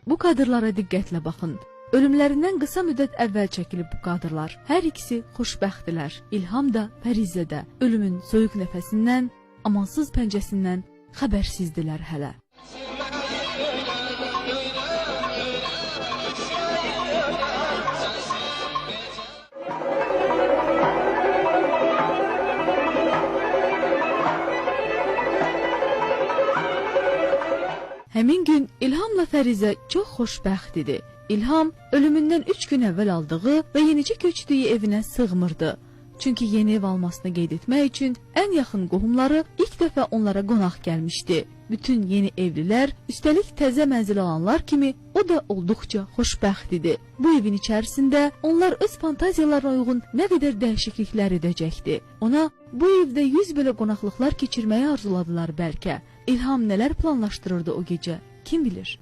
Bu kadrlara diqqətlə baxın. Ölümlərindən qısa müddət əvvəl çəkilib bu kadrlar. Hər ikisi xoşbəxtdilər. İlham da, Fərizə də ölümün soyuq nəfəsindən, amansız pəncəsindən xəbərsizdilər hələ. Həmin gün İlhamla Fərizə çox xoşbəxt idi. İlham ölümündən 3 gün əvvəl aldığı və yenicə köçdüyü evinə sığmırdı. Çünki yeni ev almasını qeyd etmək üçün ən yaxın qohumları ilk dəfə onlara qonaq gəlmişdi. Bütün yeni evlilər, üstəlik təzə mənzil alanlar kimi o da olduqca xoşbəxt idi. Bu evin içərisində onlar öz fantaziyalarına uyğun nə qədər dəyişikliklər edəcəkdi. Ona bu evdə 100 belə qonaqlıqlar keçirməyi arzuladılar bəlkə. İlham nələr planlaşdırırdı o gecə, kim bilir?